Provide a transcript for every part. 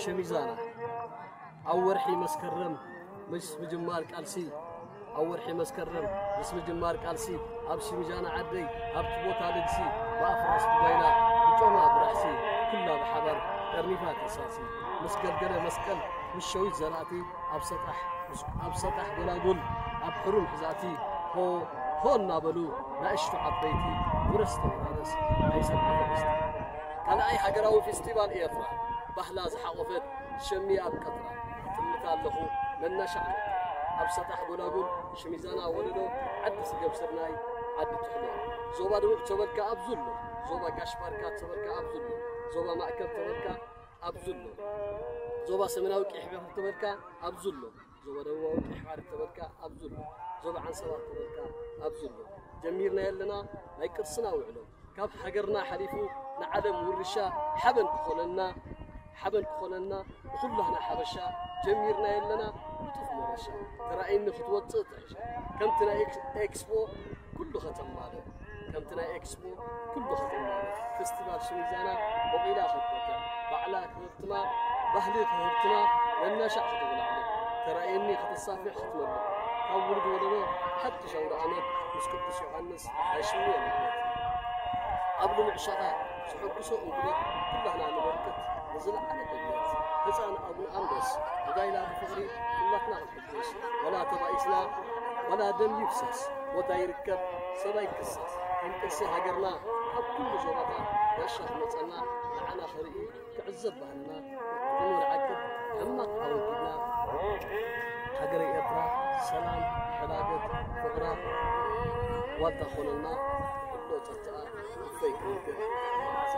ሽሚዛና ኣብ ወርሒ መስከረም ምስ ምጅማር ቃልሲ ኣብ ወርሒ መስከረም ምስ ምጅማር ቃልሲ ኣብ ሽሚዛና ዓደይ ኣብቲ ቦታ ልግሲ ብኣፍራስ ብጓይላ ብጮማ ብራሕሲ ኩላ ብሓባር ጠርኒፋ ተሳሲ ምስ ገልገለ መስቀል ምስ ሸዊት ዘራእቲ ኣብ ሰጣሕ ኣብ ሰጣሕ ጎላጉል ኣብ ሕሩም ሕዛእቲ ሆ ሆ እናበሉ ናእሽቱ ዓበይቲ ውረስ ተወራረስ ናይ ሰብ ዓበስቲ ካልኣይ ሃገራዊ ፌስቲቫል ኤርትራ ባህላ ዝሓቖፈት ሸሚ ኣብ ቀጥራ ትምት ኣለኹ መናሻዕ ኣብ ሰጣሕ ጎላጉል ሽሚዛና ወለዶ ዓዲ ስገም ስርናይ ዓዲ ትሕሎ ዞባ ደቡብ ተበልካ ኣብዚ ኣሎ ዞባ ጋሽ ባርካ ተበልካ ኣብዚ ኣሎ ዞባ ማእከል ተበልካ ኣብዚ ኣሎ ዞባ ሰሜናዊ ቀይሕ ባሕሪ ተበልካ ኣብዚ ኣሎ ዞባ ደቡባዊ ቀይሕ ባሕሪ ተበልካ ኣብዚ ኣሎ ዞባ ዓንሰባ ተበልካ ኣብዚ ኣሎ ጀሚርና የለና ናይ ቅርስና ውዕሎ ካብ ሃገርና ሓሊፉ ንዓለም ውርሻ ሓበን ክኾነና ሓበን ክኾነና ንኹላህና ሓበሻ ጀሚርና የለና ብጡፍ መረሻ ተራእየኒ ክትወፅእ ጥሕሻ ከምቲ ናይ ኤክስፖ ኩሉ ከተማለ ከምቲ ናይ ኤክስፖ ኩሉ ከተማለ ፌስቲቫል ሽሚዛና ቦቂላ ከበተ ባዕላ ክህብትና ባህሊ ክህብትና መናሻዕ ከተብላዕለ ተራእየኒ ከተሳፍሕ ክትመልእ ካብ ውሉድ ወለዶ ሓድሽ ኣውደ ዓመት ምስ ቅዱስ ዮሃንስ ናይ ሽሙ የንበት ኣብ ልምዕሻኻ ዝሕጉሶ እንግዶት ኩላህና ንበርክት ንዝለዓለ ክብረት ህፃን ኣቡነ ኣንበስ ብጋይላ ብፍቕሪ ኩላትና ክንሕጎስ ወላ ተባኢስና ወላ ደም ይፍሰስ ቦታ ይርከብ ሰብ ኣይክሰስ ከም ቅርሲ ሃገርና ካብ ኩሉ ዞባታት ጋሻ ክመፀና ንዓና ክርኢ ክዕዘብ ባህልና ክዕኑ ንዓቅብ ሕማቕ ኣወጊድና ሃገረ ኤርትራ ሰላም ሕላገት ፍቕራ ዋልታ ኮነልና ሕሎ ጸጥታ እፈይ ክንክር መዓዛ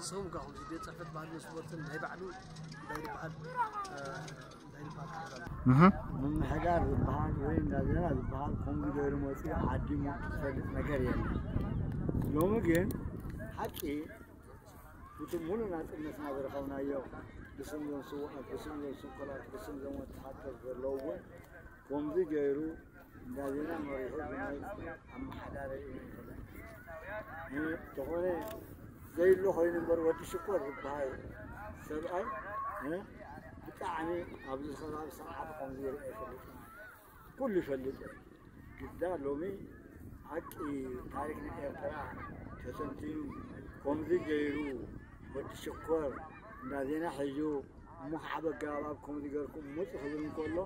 ሰው ጋር ቤት ጽሕፈት ባህልን ስፖርትን ናይ ባዕሉ እንታይ ይበሃል እንታይ ይበሃል ምምሕዳር ዝበሃል ወይ እንዳ ዜና ዝበሃል ከምኡ ገይሩ መፅኡ ዓዲሙ ዝፈልጥ ነገር የለን። ሎሚ ግን ሓቂ እቲ ሙሉ ናፅነትና ዝረኸብናዮ ብስም ዞም ስውኣት ብስም ዞም ስንኩላት ብስም ዞም ወተሃደር ዘለዉ እውን ከምዚ ገይሩ እንዳ ዜና መሪሑ ዝመርፅ ኣመሓዳሪ እዩ ይኽእል። ተኾነ ዘይሎ ኮይኑ እምበር ወዲ ሽኮር ዝበሃል ሰብኣይ ብጣዕሚ ኣብዚ ከባቢ ስርዓት ከምዚ ይርአ ይፈልጥ ኩሉ ይፈልጥ ግዳ ሎሚ ሓቂ ታሪክ ናይ ኤርትራ ተተንቲኑ ከምዚ ገይሩ ወዲ ሽኮር እንዳ ዜና ሒዙ እሞ ከዓ በጋባብ ከምኡ ዝገርኩም ሙፅ ክብል እንከሎ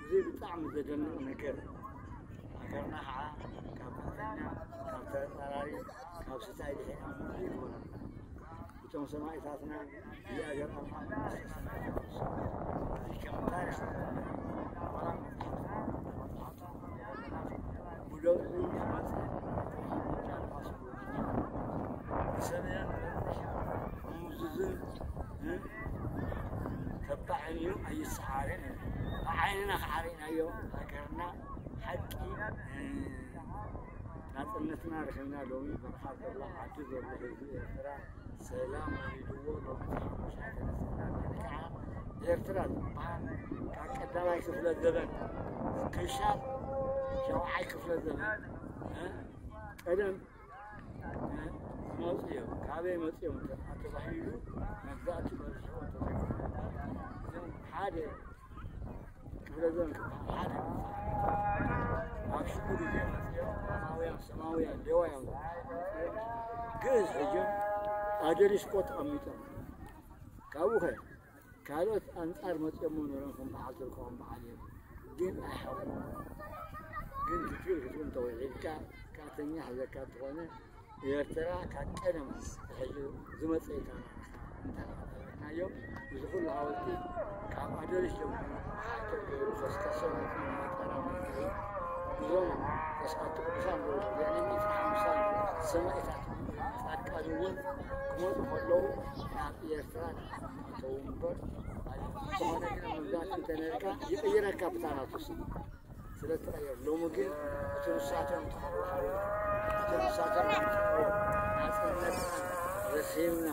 እዚ ብጣዕሚ ዘደንቕ ነገር ሃገርና ከዓ ካብ ባእተኛ ካብ ተፃራሪ ካብ ስታይ ድሒና ሙሉ ይግበረና እቶም ሰማእታትና እግዚኣብሔር ኣምላኽ መንግስተ ሰማይ ይወርሶም እዚ ከም ታሪክ ተባዒኑ ኣይሰዓርን እዩ። ብዓይንና ከዓ ርኢናዮ ሃገርና ሓቂ ናፅነትና ረኺብና ሎሚ በረኻ ዘሎ ዓዲ ዘሎ ህዝቢ ኤርትራ ሰላም ወሪድዎ ሎሚ ሓሙሻይ ተነሲና ኣለና። ከዓ ኤርትራ ዝበሃል ካብ ቀዳማይ ክፍለ ዘበን ክሻል ሻውዓይ ክፍለ ዘበን፣ እ፣ ቀደም፣ እ፣ ዝመፁ እዮም። ካበይ መፅኦም ተባሂሉ መግዛእቲ በዝሕዎ ተዘይኮነ፣ እዞም ሓደ ክፍለ ዘበን ክበሃል ሓደ ኣብ ሽዑ ግዜ መፅኦም ሮማውያን፣ ሰማውያን፣ ሌዋውያን ግእዝ ሕጂ ኣደሊስቆ ተቐሚጦም። ካብኡ ኸ ካልኦት ኣንጻር መፅኦም ነሮም ከም በዓል ቱርኮም በዓል እዮም። ግን ኣይሓውቁ። ግን ክትብል ክትብል እንተወዒልካ፣ ካተኛ ሕዘካ እንተኾነ፣ ኤርትራ ካብ ቀደም ሕጂ ዝመጸ እዩ ታሪኽና። እንተረኣናዮ፣ እዚ ኩሉ ሓወልቲ ካብ ኣደሪሽ ጀሚሩ፣ ሓይቶ ገይሩ፣ ፈስካሶ መጥራ መጥሪ፣ እዞም ተስዓቱ ቅዱሳን ዘለዉ፣ ልዕሊ ሚእቲ ሓምሳ ሰማእታት፣ ጻድቃን እውን ክመጹ ከለዉ ናብ ኤርትራ ተው እምበር፣ ዝኾነ ግን መግዛእቲ እንተነርካ ይቕይረካ ብታናቱ ስም። ስለ እትቐየር፣ ሎሚ ግን እቲ ንሳቶም ተኸብሩ ሓወልቲ፣ እቲ ንሳቶም ዘምፅእዎ ናፅነትና ረሲምና፣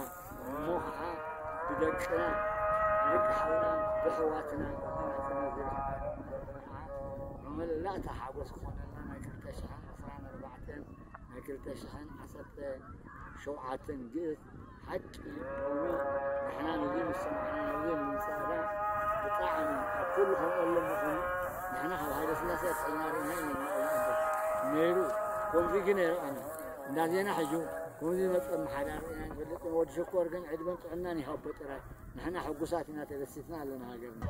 እሞ ኸዓ ብደቅና፣ ብደቂ ሓውና፣ ብኣሕዋትና፣ ብናፅነት ዝረኸብና መመላእታ ሓጎስ ክኾነልና ናይ ክልተ ሽሕን ዕስራን ኣርባዕተን ናይ ክልተ ሽሕን ዓሰርተ ሸውዓተን ግእዝ ሓቂ ሎሚ ንሕና ነዚ ምስ ሰማዕና፣ ነዚ ንምምጻእና ብጣዕሚ ኣብ ኩሉ ከምኦም ኣለኹም። ንሕና ካብ ሃይለ ስላሴ ኣትሒዝና ርኢና ኢና ንነብር። ነይሩ፣ ከምዚ ግን ኣይረኣና። እንዳ ዜና ሕጂ ከምዚ ዝመጸ ኣመሓዳሪ ኢና ንፈልጥ። ወዲ ሽኮር ግን ዕድመን ጥዕናን ይሃቦ ጥራይ። ንሕና ሕጉሳት ኢና፣ ተደሲትና ኣለና ሃገርና።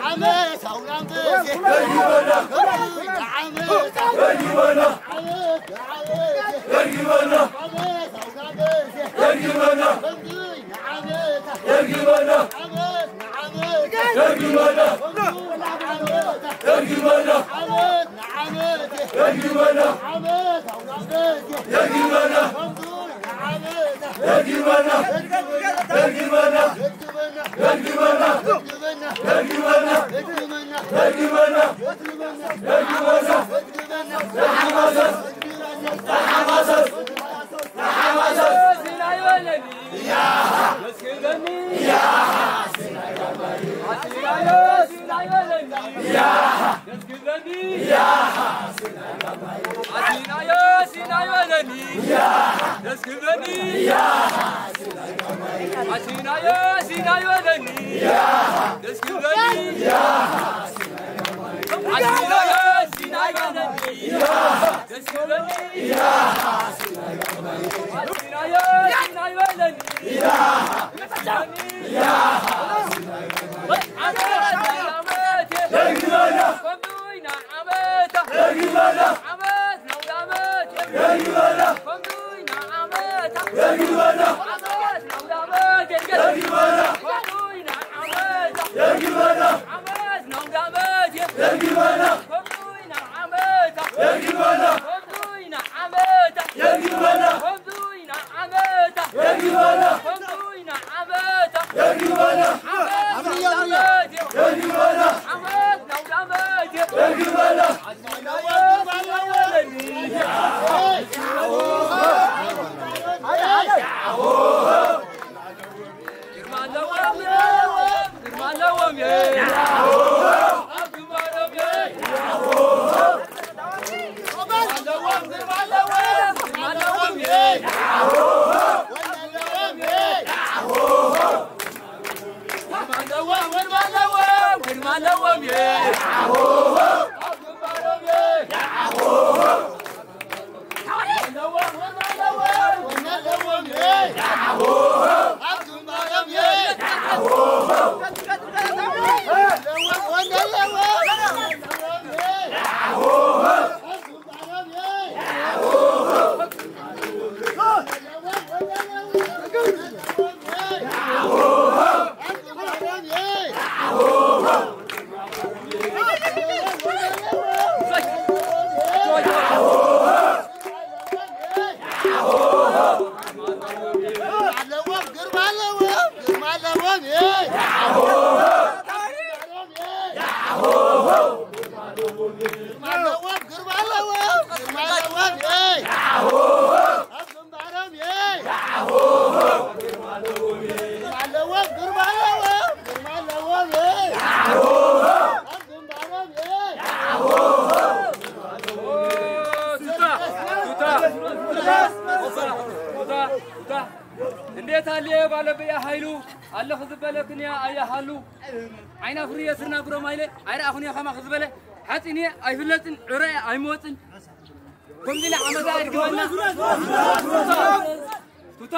ዓመት ዓውላም ዓመት ዓውላም ዓመት ዓመት እንዴት አለ ባለብያ ኃይሉ ኣለኹ ዝበለክንያ ኣያሃሉ ዓይና ፍርየ ስርና ጉረማይለ ኣይረኣኹንዮ ከማኽ ዝበለ ሓፂንየ ኣይፍለጥን ዕረየ ኣይመወፅን ከምዚለ ዓመዛ ኣይድግመና። ቱታ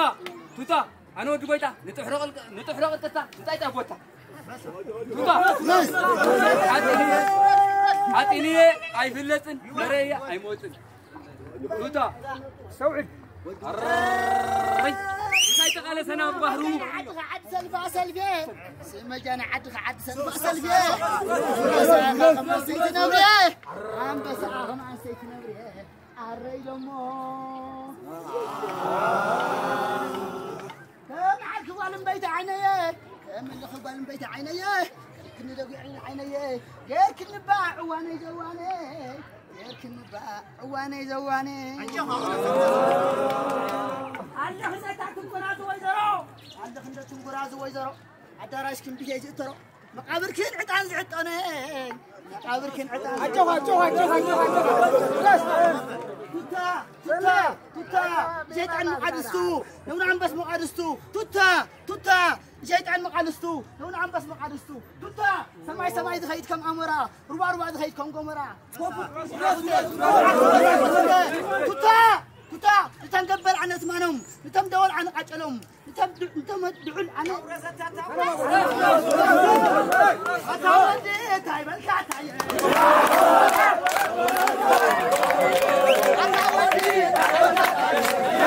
ቱታ ኣነ ወዲ ጎይታ ንጥሕሮ ቅልቀ- ንጥሕሮ ቅልጥታ ንጣይጣ ጎታ ቱታ ሓፂንየ ኣይፍለጥን ዕረየ ኣይመወፅን ቱታ ሰውዕድ ኣረይ እንታይ ተቓለሰና ባህሩ ዓዲ ሰልፋ ሰልፌ ስመጃና ዓዲ ዓዲ ሰልፋ ሰልፌ ኣንበሳ ከማን ሰይቲ ነብሪ ኣንበሳ ከማን ሰይቲ ነብሪ ኣረይ ደሞ ከም ዓርኪ ጓል እምበይቲ ዓይነየ ከም ምልኺ ጓል እምበይቲ ዓይነየ ክንደጉ ዓይነየ ጌርክኒ ባዕ እዋነይ ዘዋነ ጌርክኒ ባዕ እዋነይ ዘዋነ ኣለኺ ነታ ትንኩራዚ ወይዘሮ ኣለኺ እንደ ትንኩራዚ ወይዘሮ ኣዳራሽ ክንብየ ዝእተሮ መቃብርክን ዕጣን ዝዕጠነ መቃብርክን ዕጣን ኣጆኻ ኣጆኻ ኣጆኻ ኣጆኻ ኣጆኻ ቱታ ቱታ ቱታ ሸይጣን መቃድስቱ ነውና ኣንበስ መቃድስቱ ቱታ ቱታ ሸይጣን መቃድስቱ ነውና ኣንበስ መቃድስቱ ቱታ ሰማይ ሰማይ ዝኸይድ ከም ኣሞራ ሩባ ሩባ ዝኸይድ ከም ጎመራ ቱታ ቱታ እተን ገበል ዓነት ማኖም እተም ደወል ዓነ ቃጨሎም እተም ድ- እተም ድዑል ዓነ ኣታ ወዲ እንታይ በልካ ታየ ኣታ ወዲ እንታይ በልካ ታየ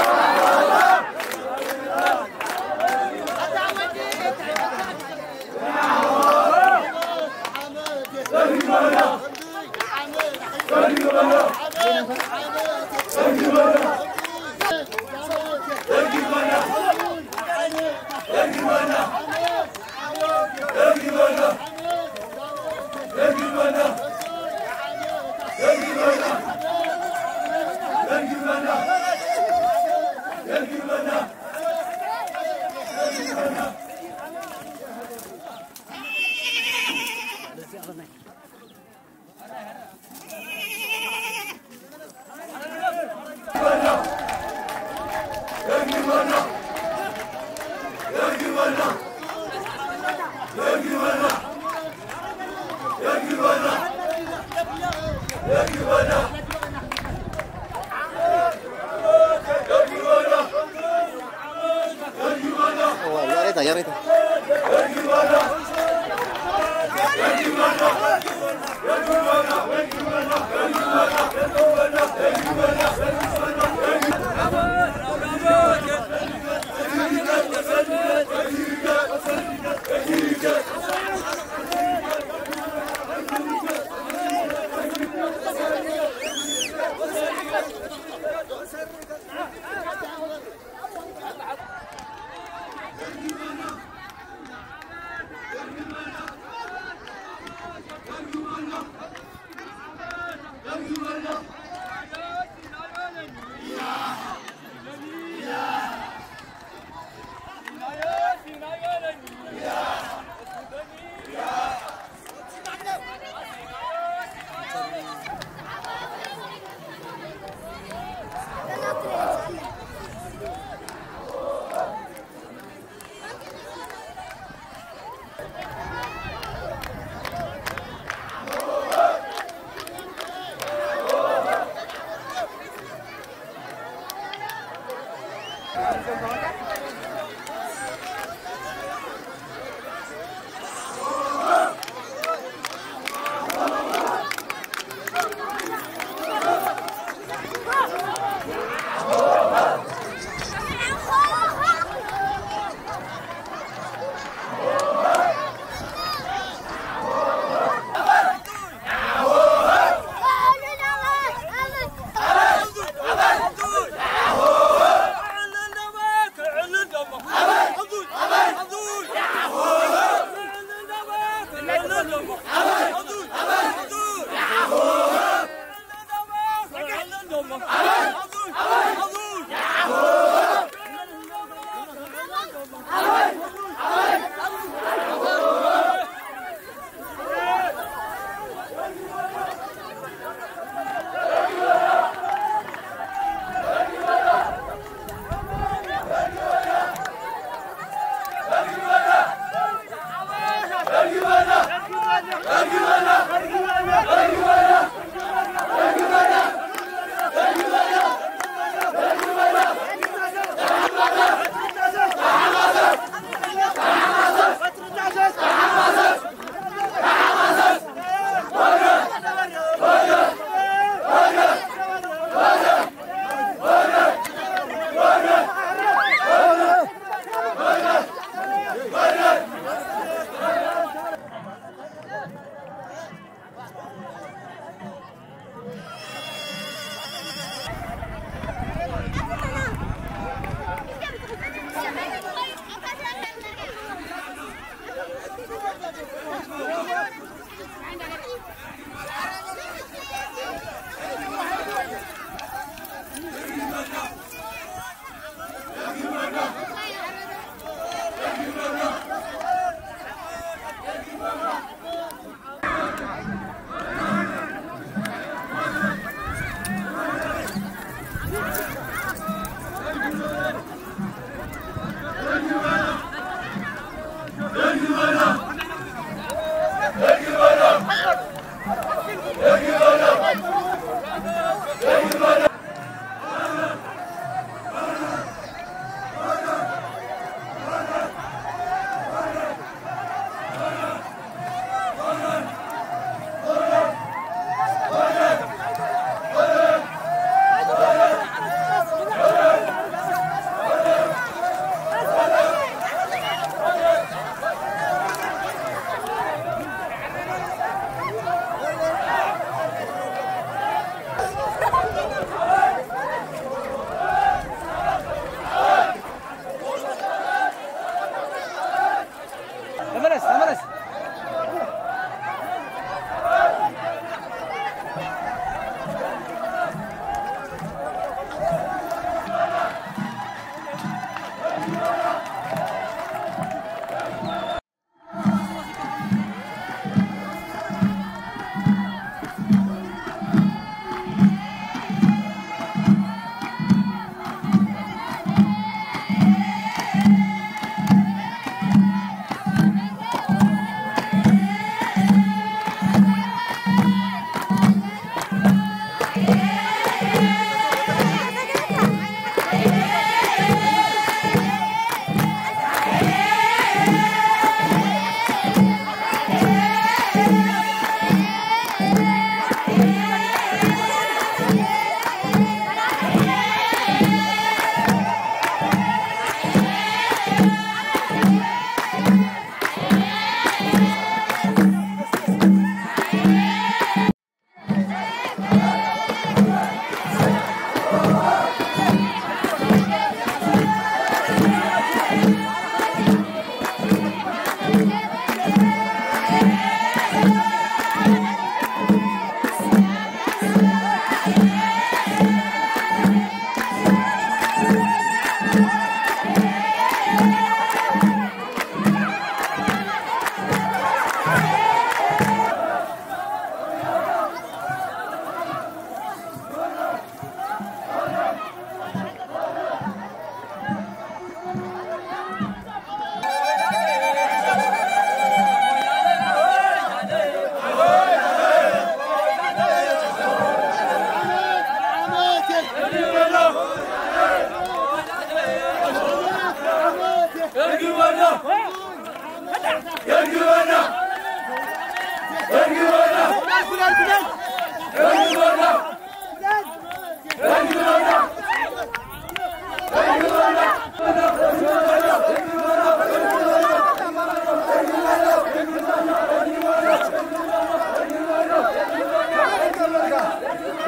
Yareta, yareta.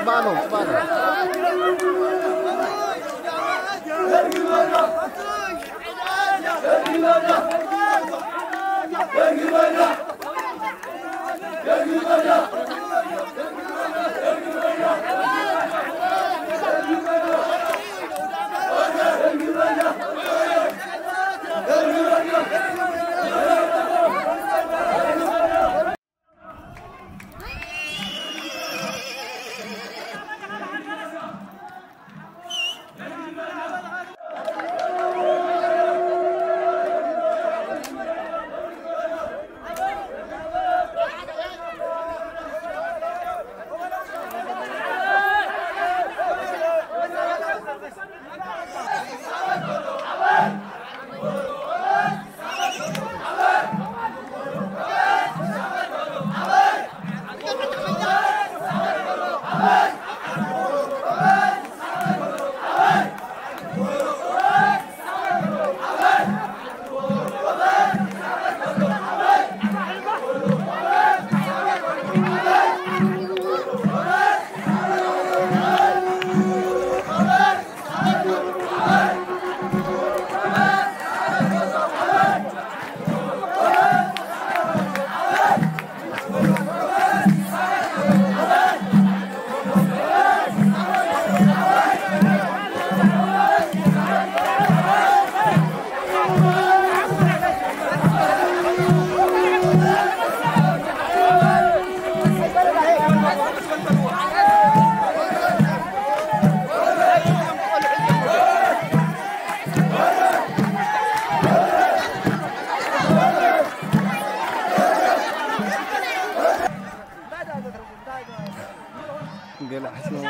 ባሎ፣ ባሎ። ገለ ሓስማ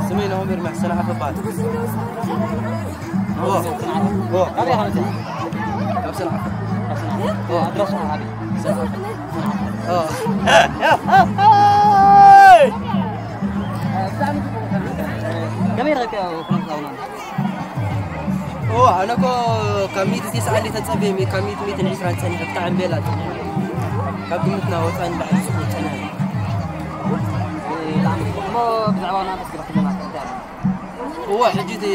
ስመይ ናሆም ኤርምያስ ሰንዓፈ እበሃል። ኦ፣ ኦ፣ ካብ ሰንዓፈ። ኦ፣ ኣድራሻ ኣበይ? ሰንዓፈ። ኦ። ከመይ ረኺብካዮ ኩነታት ኣቡና? ኦ፣ ኣነ እኮ ካብ ሚእቲ ተስዓን እንዴ ተጸብየ፣ ካብ ሚእቲ፣ ሚእትን ዕስራን ጸኒሐ፣ ብጣዕሚ ቤላ ጸኒሐ። ካብ ግምትና ወጻኢ ንላዕሊ ጽቡቕ ጸኒሐ። እሞ ብዛዕባ ናብስ ግዳ ክለና እንታይ ኣሎ? እወ፣ ሕጂ እቲ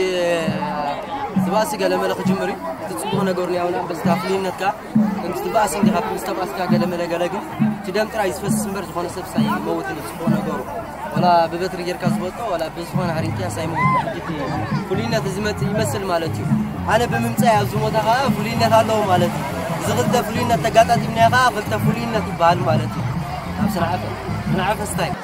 ዝባእሲ ገለመለ ክጅምር እዩ። እቲ ጽቡቕ ነገሩ ንያውና በዚ ፍልይነትካ፣ ከምቲ ትባእሲ እንዲኻ ምስ ተባእስካ ገለመለ ገለ፣ ግን እቲ ደም ጥራይ ዝፈስስ እምበር ዝኾነ ሰብ ሳይመውትን እዩ ጽቡቕ ነገሩ። ወላ ብበትሪ ጌርካ ዝበልጦ፣ ወላ ብዝኾነ ሃሪምካዮ ሳይመውት። ሕጂ እቲ ፍሉይነት እዚ መጽእ ይመስል ማለት እዩ። ኣነ ብምምጻእ ኣብዚ ቦታ ኸዓ ፍሉይነት ኣለዎ ማለት እዩ። እዚ ክልተ ፍሉይነት ተጋጣጢምናዮ ኸዓ ክልተ ፍሉይነት ይበሃል ማለት እዩ። ኣብ ሰንዓፈ፣ ሰንዓፈ ስታይል።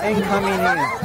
Incoming here.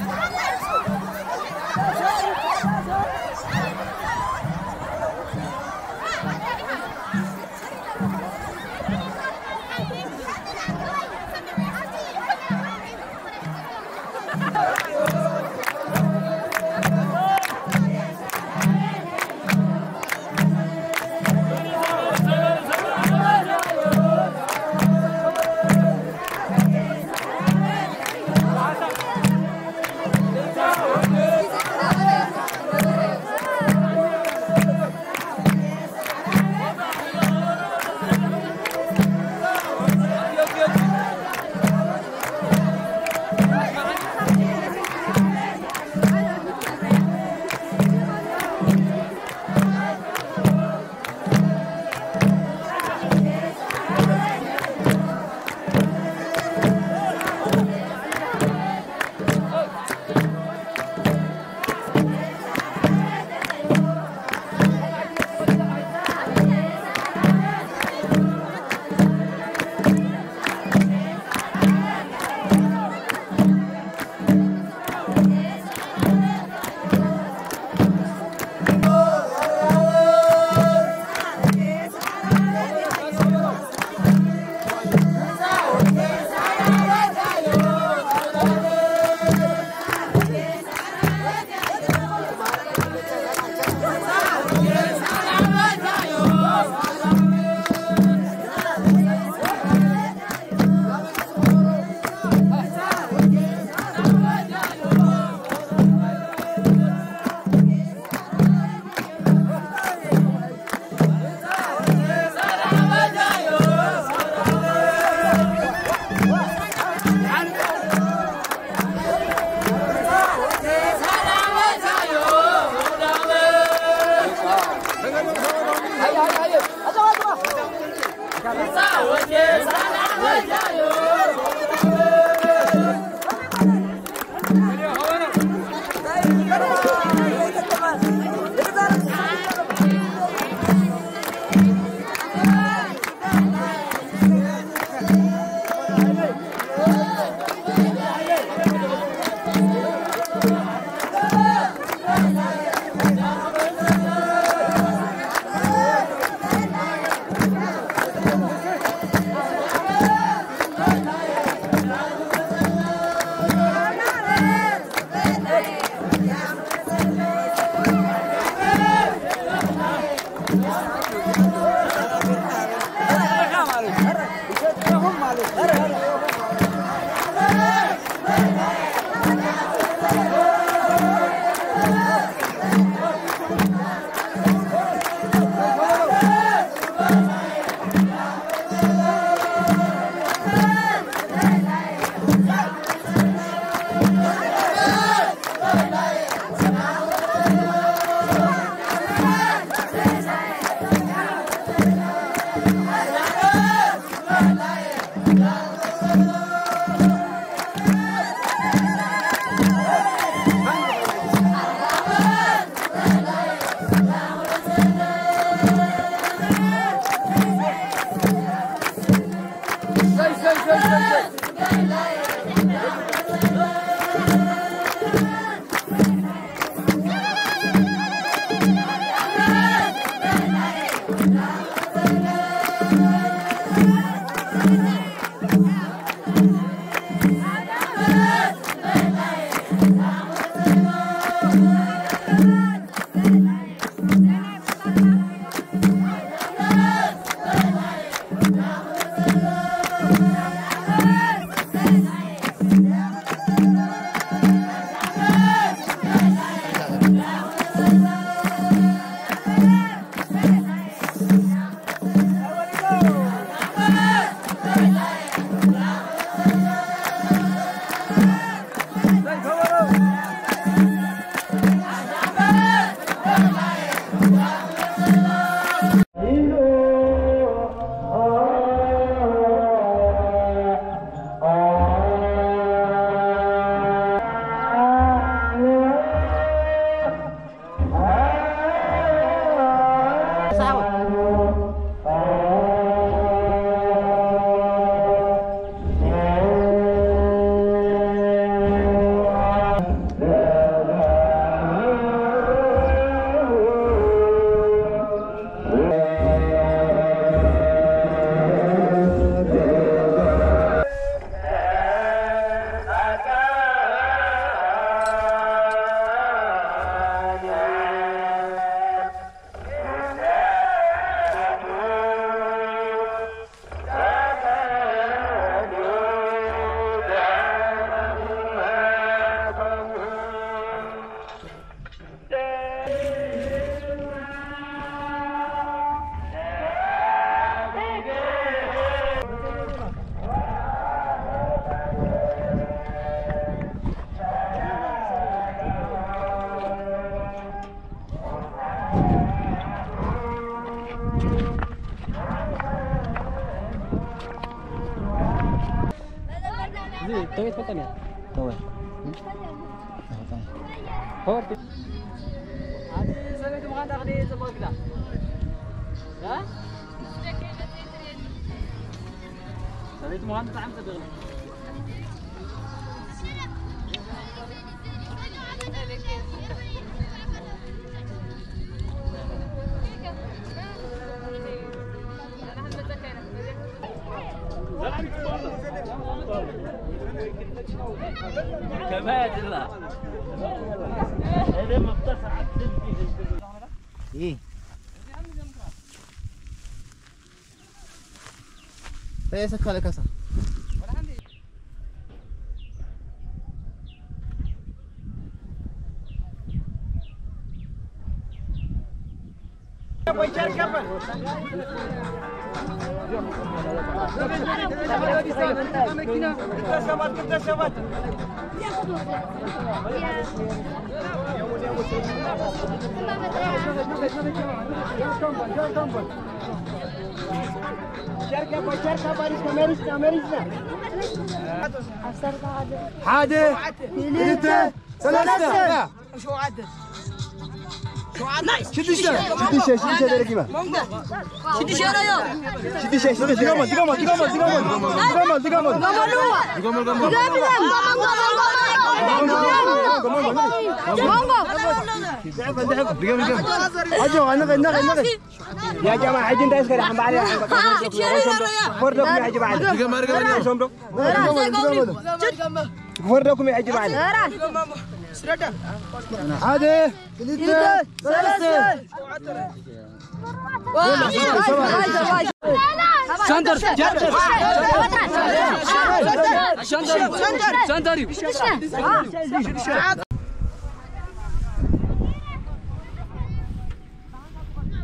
ሰበይቲ ፈጠን እያ። ተወ። ተወ። ኣቲ ሰበይቲ ምዃን ዳኣ ክንደይ ጽቡቕ ግዳ። እ? ሰበይቲ ምዃን ብጣዕሚ ጽቡቕ ነው። ሓደ፣ ክልተ፣ ሰለስተ። ሸውዓተ። ሽዱሽተ። ሽዱሽተ፣ ሽዱሽተ ደረጊማ። ሽዱሽተ፣ ሽዱሽተ፣ ድገሞ፣ ድገሞ፣ ድገሞ፣ ድገሞ። ድገሞ፣ ድገሞ። ድገሞ፣ ድገሞ። ኣጆ፣ ነቐ፣ ነቐ፣ ነቐ። يا جماعة، حج انت اسكت عم بعلي. فردكم يا حج بعلي. فردكم يا حج بعلي. ሓደ፣ ክልተ፣ ሰለስተ። ሰንተር፣ ሰንተር፣ ሰንተር እዩ።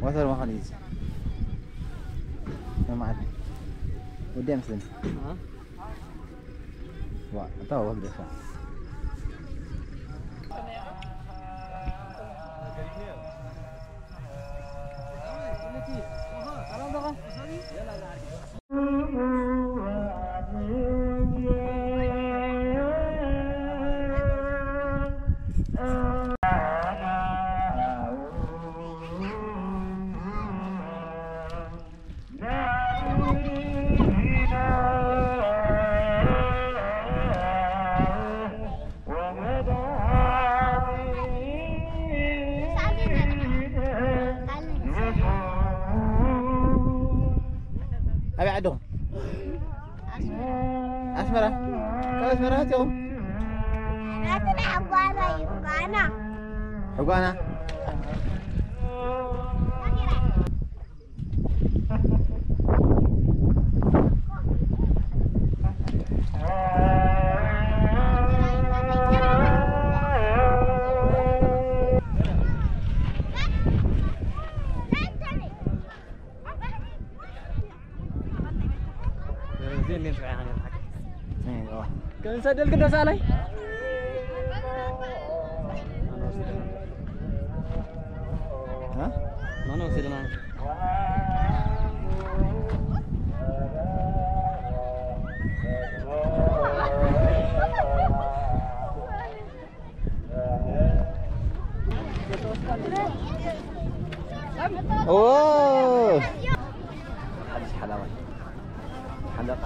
ወተር መኸል እዩ። መማዕድ ወዲ ኣይመስለኒ። ዋ፣ እታ ወግደፋ። ኣበይ ዓድኹም? ኣስመራ። ካብ ኣስመራ መፂኹም? ሕጓና እዩ፣ ሕጓና። ሕጓና። ክንሰደልክ ደስ ኣላይ። እ? ማን ወሲድና? ኦ! ሓድሽ ሓላዋይ። ሓለቓ።